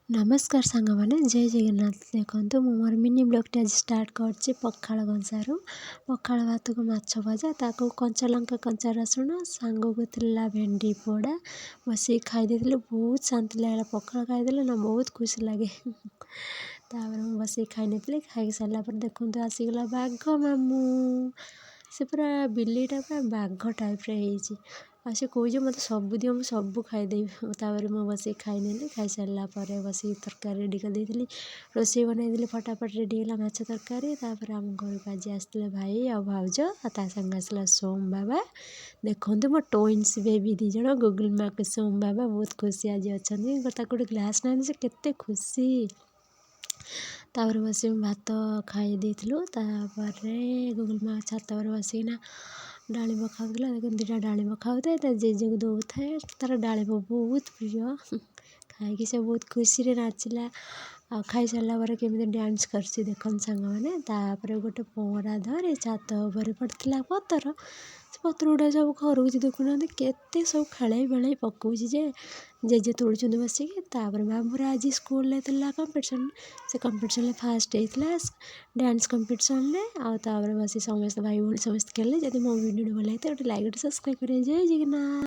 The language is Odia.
ନମସ୍କାର ସାଙ୍ଗମାନେ, ଜୟ ଜଗନ୍ନାଥ। ଦେଖନ୍ତୁ, ମୁଁ ମୋର ମିନି ବ୍ଲଗ୍ଟି ଆଜି ଷ୍ଟାର୍ଟ କରିଛି ପଖାଳ କଂସାରୁ। ପଖାଳ ଭାତକୁ ମାଛ ଭଜା, ତାକୁ କଞ୍ଚା ଲଙ୍କା, କଞ୍ଚା ରସୁଣ, ସାଙ୍ଗକୁ ଥିଲା ଭେଣ୍ଡି ପୋଡ଼ା। ବସିକି ଖାଇ ଦେଇଥିଲି, ବହୁତ ଶାନ୍ତି ଲାଗିଲା। ପଖାଳ ଖାଇଦେଲେ ନା ବହୁତ ଖୁସି ଲାଗେ। ତାପରେ ମୁଁ ବସିକି ଖାଇ ନେଇଥିଲି। ଖାଇକି ସାରିଲା ପରେ ଦେଖନ୍ତୁ, ଆସିଗଲା ବାଘ ମାମୁଁ। ସେ ପୁରା ବିଲେଇଟା ପୁରା ବାଘ ଟାଇପ୍ର ହେଇଛି ଆଉ ସେ କହୁଛି, ମୋତେ ସବୁ ଦିଅ, ମୁଁ ସବୁ ଖାଇଦେବି। ତାପରେ ମୁଁ ବସିକି ଖାଇନେଲି। ଖାଇସାରିଲା ପରେ ବସିକି ତରକାରୀ ରେଡ଼ି କରିଦେଇଥିଲି, ରୋଷେଇ ବନେଇଦେଲି, ଫଟାଫଟ ରେଡ଼ି ହେଲା ମାଛ ତରକାରୀ। ତାପରେ ଆମ ଘରକୁ ଆଜି ଆସିଥିଲେ ଭାଇ ଆଉ ଭାଉଜ, ଆଉ ତା ସାଙ୍ଗେ ଆସିଲା ସୋମ ବାବା। ଦେଖନ୍ତୁ, ମୋ ଟୋଇନ୍ସ ବେବି ଦୁଇ ଜଣ, ଗୁଗୁଲ ମାକୁ ସୋମ ବାବା ବହୁତ ଖୁସି ଆଜି ଅଛନ୍ତି। ତାକୁ ଗୋଟେ ଗ୍ଲାସ୍ ନାହାନ୍ତି, ସେ କେତେ ଖୁସି। ତାପରେ ବସି ଭାତ ଖାଇ ଦେଇଥିଲୁ। ତାପରେ ଗୁଗୁଲ ମା ଛାତ ଉପରେ ବସିକିନା ଡାଳିମ୍ବ ଖାଉଥିଲା। ଦେଖନ୍ତୁ, ଦୁଇଟା ଡାଳିମ୍ବ ଖାଉଥାଏ, ତା ଜେଜେକୁ ଦେଉଥାଏ। ତା'ର ଡାଳିମ୍ବ ବହୁତ ପ୍ରିୟ। ଖାଇକି ସେ ବହୁତ ଖୁସିରେ ନାଚିଲା। ଆଉ ଖାଇସାରିଲା ପରେ କେମିତି ଡ୍ୟାନ୍ସ କରୁଛି ଦେଖନ୍ତୁ ସାଙ୍ଗମାନେ। ତାପରେ ଗୋଟେ ପହଁରା ଧରି ଛାତ ଉପରେ ପଡ଼ିଥିଲା ପତର, ସେ ପତ୍ର ଗୁଡ଼ା ସବୁ ଖରକୁଛି। ଦେଖୁନାହାନ୍ତି, କେତେ ସବୁ ଖେଳେଇ ବେଳେଇ ପକାଉଛି ଯେ ଜେଜେ ତୋଳୁଛନ୍ତି ବସିକି। ତାପରେ ବାବୁର ଆଜି ସ୍କୁଲରେ ଥିଲା କମ୍ପିଟିସନ୍। ସେ କମ୍ପିଟିସନ୍ରେ ଫାଷ୍ଟ ହେଇଥିଲା, ଡ୍ୟାନ୍ସ କମ୍ପିଟିସନ୍ରେ। ଆଉ ତାପରେ ବସି ସମସ୍ତେ ଭାଇ ଭଉଣୀ ସମସ୍ତେ ଖେଳିଲେ। ଯଦି ମୋ ଭିଡ଼ିଓଟି ଭଲ ଲାଗିଥାଏ, ଗୋଟେ ଲାଇକ୍, ଗୋଟେ ସବସ୍କ୍ରାଇବ୍ କରିବେ। ଜୟ ଜଗନ୍ନାଥ।